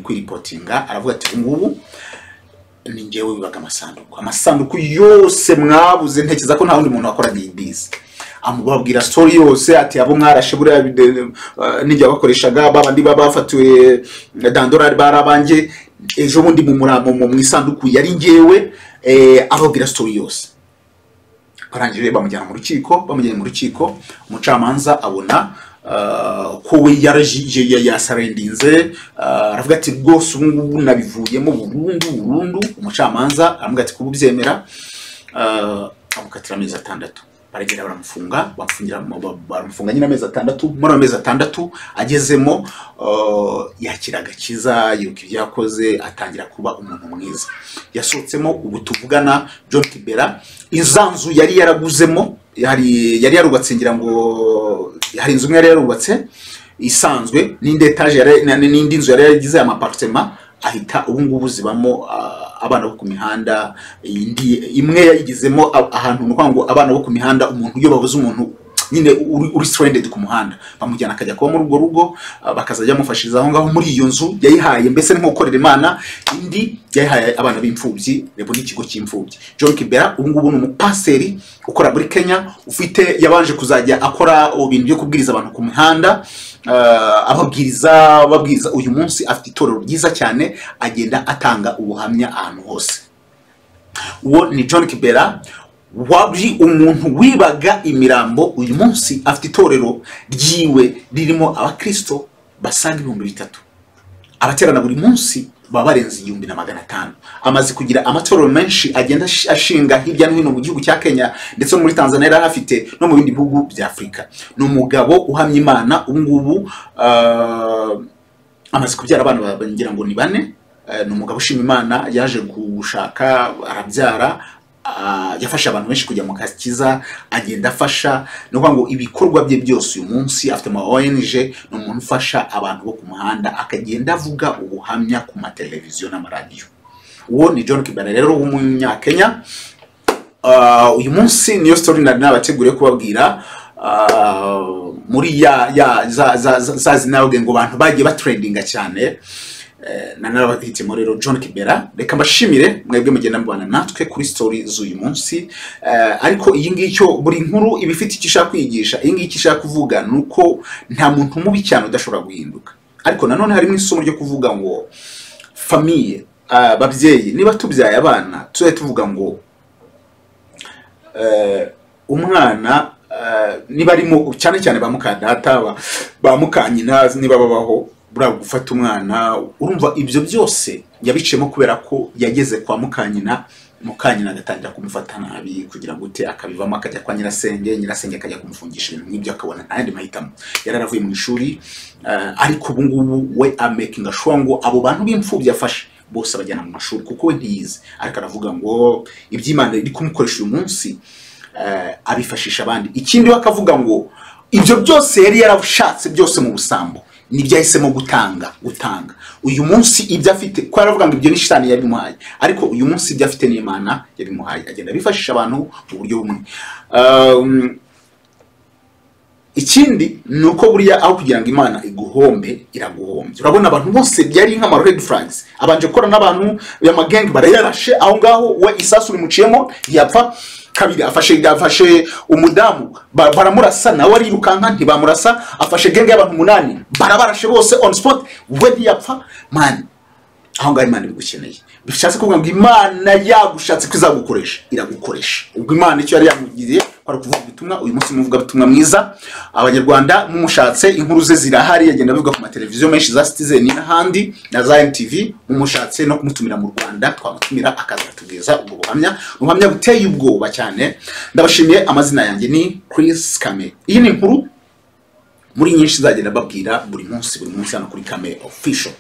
kwiripotinga. Aravuga ati: "Ubu ngubu ni njyewe wibaga amasanduku yose mwabuze, ntekereza ko nta wundi muntu wakoraga iyi bizi." Amubabwira story yose, ati: "Abo mwarashe buriya nijya bakoreshaga babandi baba bafatiwe dandorari barabanjye ejo bundi mu murambo mu isanduku yari njyewe." Ababwira story yose. Barangije bamujyana mu rukiko. Bamujyanye mu rukiko, umucamanza abona ko we yasurrendinze, aravuga ati: "Rwose ubu ngubu nabivuyemo burundu burundu." Umucamanza aramubwira ati: "Kuba ubyemera," amukatira amezi 6. Baragenda baramufunga, bamufungira baramufunga nyine amezi 6. Muri ayo mezi 6 agezemo, yakira agakiza, yibuka ibyo yakoze, atangira kuba umuntu mwiza. Yasohotsemo ubu tuvugana John Kibera, inzu yari yaraguzemo, yari yarubatse, ngira ngo hari inzu imwe yari yarubatse isanzwe n'indi etage, n'indi nzu yari yaragize amapartement, ahita ubu ngubu zibamo abana bo ku mihanda. Indi imwe yayigizemo ahantu, ni ukuvuga ngo abana bo ku mihanda, umuntu iyo babuze umuntu nyine uri stranded ku muhanda, bamujyana akajya kuba muri urwo rugo, bakazajya bamufashiriza aho ngaho muri iyo nzu yayihaye, mbese ni nko gukorera Imana. Indi yayihaye abana b'imfubyi, rebo n'ikigo cy'imfubyi. John Kibera ubu ngubu ni umupaseri ukora muri Kenya, ufite yabanje kuzajya akora ibintu byo kubwiriza abantu ku mihanda, ababwiriza. Uyu munsi afite itorero ryiza cyane, agenda atanga ubuhamya ahantu hose. Uwo ni John Kibera wari umuntu wibaga imirambo, uyu munsi afite itorero ryiwe ririmo abakristo basaga 3000, abaterana buri munsi baba barenze 1500. Amaze kugira amatorero menshi agenda ashinga hirya no hino mu gihugu cya Kenya, ndetse no muri Tanzania yari ahafite, no mu bindi bihugu bya Afurika. Ni umugabo uhamya Imana. Ubu ngubu amaze kubyara abana ngira ngo ni 4. Ni umugabo ushima Imana, yaje gushaka arabyara, yafasha abantu benshi kujya mu gakiza, agenda afasha, ni ukuvuga ngo ibikorwa bye byose uyu munsi afite ama ONG, ni umuntu ufasha abantu bo ku muhanda, akagenda avuga ubuhamya ku mateleviziyo n'amaradiyo. Uwo ni John Kibera rero w'umunyakenya. Uyu munsi niyo story nari nabateguriye kubabwira, muri ya za zinabwe ngo abantu bagiye batrendinga cyane. Nanarabahitimo rero John Kibera. Reka mbashimire mwebwe mugenda mubana natwe kuri story z'uyu munsi. Ariko iyi ngicyo buri nkuru iba ifite icyo ishaka kwigisha. Iyi ngicyo ishaka kuvuga nuko nta muntu mubi cyane udashobora guhinduka, ariko nanone harimo isomo ryo kuvuga ngo famille, ababyeyi niba tubyaye abana tujye tuvuga ngo umwana niba arimo, cyane cyane ba mukadata, ba mukanyina niba babaho, buriya gufata umwana, urumva ibyo byose yabiciyemo kubera ko yageze kwa mukanyina, mukanyina agatangira kumufata nabi kugira ngo ute, akabivamo akajya kwa nyirasenge, nyirasenge akajya kumufungisha ibintu nk'ibyo, akabona nta yandi mahitamo. Yararavuye mu ishuri, ariko ubu ngubu we amakinga sure ngo abo bantu b'imfubyi afashe bose abajyana mu mashuri, kuko we ntiyize, ariko aravuga ngo iby'Imana iri kumukoresha uyu munsi abifashisha abandi. Ikindi we akavuga ngo ibyo byose yari yarashatse byose mu busambo nibyo yahisemo gutanga. Uyu munsi ibyo afite, ko yaravuga ngo ibyo ni shitani yabimuhaye, ariko uyu munsi ibyo afite ni Imana yabimuhaye, agenda abifashisha abantu mu buryo bumwe. Ikindi ni uko buriya aho kugira ngo Imana iguhombe iraguhombye. Urabona abantu bose byari nk'ama red flags, abanje gukora n'abantu y'amagang barayarashe aho ngaho, we isasu rimuciyemo ntiyapfa. Kabiri afashe umudamu baramurasa, nawe arirukanka ntibamurasa. Afashe gang y'abantu 8 barabarashe bose on spot, we ntiyapfa. Man, aho ngaho Imana ibigukeneye. Bishatse kuvuga ngo Imana yagushatse ko izagukoresha, iragukoresha. Ubwo Imana icyo yari yamugiriye kwari kuvuga ubutumwa. Uyu munsi muvuga ubutumwa mwiza, abanyarwanda mumushatse inkuru ze zirahari, yagenda avuga ku mateleviziyo menshi za Citizen n'ahandi na za MTV. Mumushatse no kumutumira mu Rwanda twamutumira akazatubwiza ubwo buhamya, ubuhamya buteye ubwoba cyane. Ndabashimiye, amazina yanjye ni Chris Kame. Iyi ni inkuru muri nyinshi nzagenda mbabwira buri munsi buri munsi hano kuri Kame Official.